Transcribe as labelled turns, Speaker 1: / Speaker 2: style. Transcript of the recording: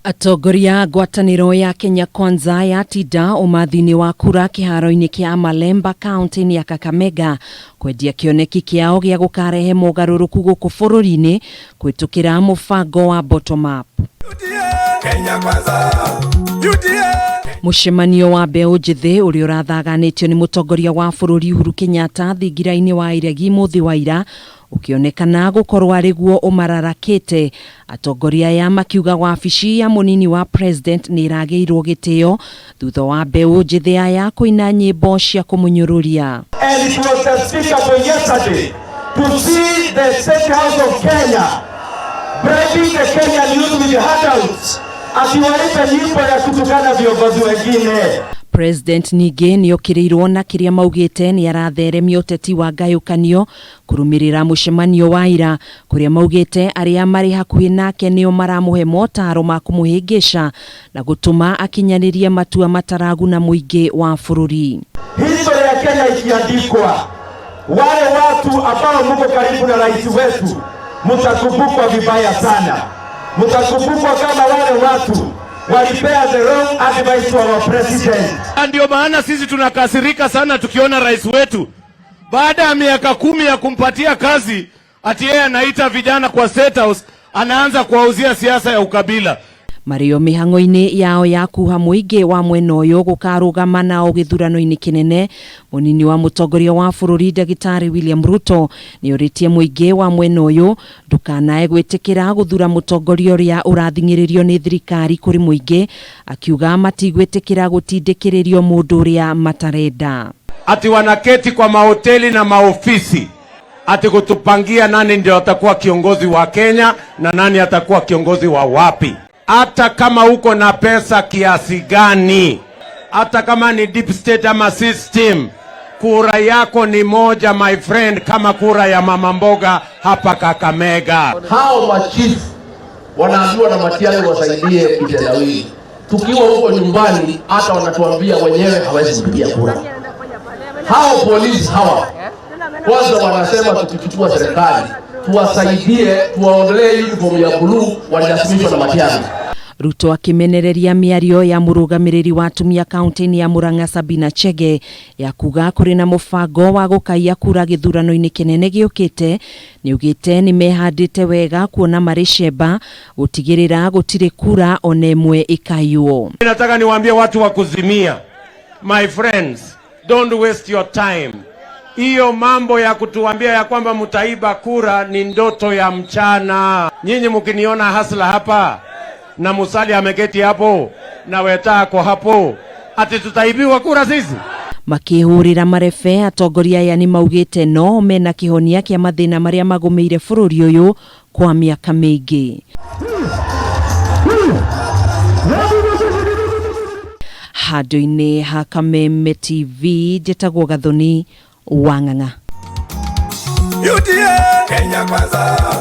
Speaker 1: Atongoria a ngwatanĩro ya Kenya Kwanza yatinda ũmathi-inĩ wa kura kĩharo-inĩ kĩa Amalemba kaunti-inĩ ya Kakamega kwendia kĩoneki kĩao gĩa gũkarehe mogarũrũku gũkũ bũrũri-inĩ kũhĩtũkĩra mũbango wa bottom up.
Speaker 2: Kenya Kwanza. UDA.
Speaker 1: Mũcemanio wa mbeũ njĩthĩ ũrĩa ũrathaganĩtio nĩ mũtongoria wa bũrũri Uhuru Kenyatta thingira-inĩ wa iregi mũthĩ wa ira ũkĩonekana gũkorwo arĩ guo ũmararakĩte. Atongoria aya makiuga wabici ya mũnini wa president nĩ ĩragĩirwo gĩtĩo thutha wa mbeũ njĩthĩ aya kũina nyĩmbo cia kũmũnyũrũria.
Speaker 2: And it was unspeakable yesterday to see the State House of Kenya bribing the Kenyan youth with handouts, akiwalipa nyimbo ya kutukana viongozi wengine.
Speaker 1: President ningĩ nĩ okĩrĩirwo na kĩrĩa maugĩte nĩ aratheremia ũteti wa ngayũkanio kũrũmĩrĩra mũcemanio wa ira kũrĩa maugĩte arĩa marĩ hakuhĩ nake nĩo maramũhe motaro ma kũmũhĩngĩca na gũtũma akinyanĩrie matua mataraguna mũingĩ wa bũrũri.
Speaker 2: Historia ya Kenya ikiandikwa, wale watu ambao muko karibu na rais wetu mtakumbukwa vibaya sana. Mtakumbukwa kama wale watu walipea the wrong advice to our president.
Speaker 3: Ndio maana sisi tunakasirika sana tukiona rais wetu baada ya miaka 10 ya kumpatia kazi, ati yeye anaita vijana kwa State House, anaanza kuwauzia siasa ya ukabila.
Speaker 1: Marĩo mĩhang'o-inĩ yao ya kuha mũingĩ wa mwena ũyũ gũkarũgama nao gĩthurano-inĩ kĩnene, mũnini wa mũtongoria wa bũrũri Ndagĩtarĩ William Ruto nĩ orĩtie mũingĩ wa mwena ũyũ ndũkanae gwĩtĩkĩra gũthura mũtongoria ũrĩa ũrathing'ĩrĩrio nĩ thirikari kũrĩ mũingĩ, akiuga matigwĩtĩkĩra gũtindĩkĩrĩrio mũndũ ũrĩa matarenda.
Speaker 3: Ati wanaketi kwa mahoteli na maofisi ati kutupangia nani ndio atakuwa kiongozi wa Kenya na nani atakuwa kiongozi wa wapi. Hata kama uko na pesa kiasi gani, hata kama ni deep state ama system, kura yako ni moja, my friend, kama kura ya mama mboga hapa Kakamega.
Speaker 4: Hao machifu wanaambiwa na Matiang'i wasaidie kitendawili. Tukiwa huko nyumbani, hata wanatuambia wenyewe hawezi kupigia kura. Hao polisi hawa kwanza wanasema tukichukua serikali tuwasaidie, tuwaondolee uniform ya bluu walilazimishwa na Matiang'i.
Speaker 1: Ruto akĩmenereria mĩario ya mũrũgamĩrĩri wa atumia kaunti-inĩ ya Murang'a Sabina Chege ya kuga kũrĩ na mũbango wa gũkaiya kura gĩthurano-inĩ kĩnene gĩũkĩte, nĩaugĩte nĩmehandĩte wega kuona marĩ cemba gũtigĩrĩra gũtirĩ kura ona ĩmwe ĩkaiywo.
Speaker 3: Nataka niwaambie watu wa kuzimia, my friends, don't waste your time. Hiyo mambo ya kutuambia ya kwamba mtaiba kura ni ndoto ya mchana. Nyinyi mkiniona hustler hapa na Musalia ameketi hapo na Weta ako hapo, ati tutaibiwa kura sisi?
Speaker 1: Makĩhũrĩra marebe, atongoria aya nĩ maugĩte no mena kĩhonia kĩa mathĩna marĩa magũmĩire bũrũri ũyũ kwa mĩaka mĩingĩ. Handũ-inĩ ha Kameme TV, njĩtagwo Gathoni wa Ng'ang'a.
Speaker 2: UDA. Kenya Kwanza.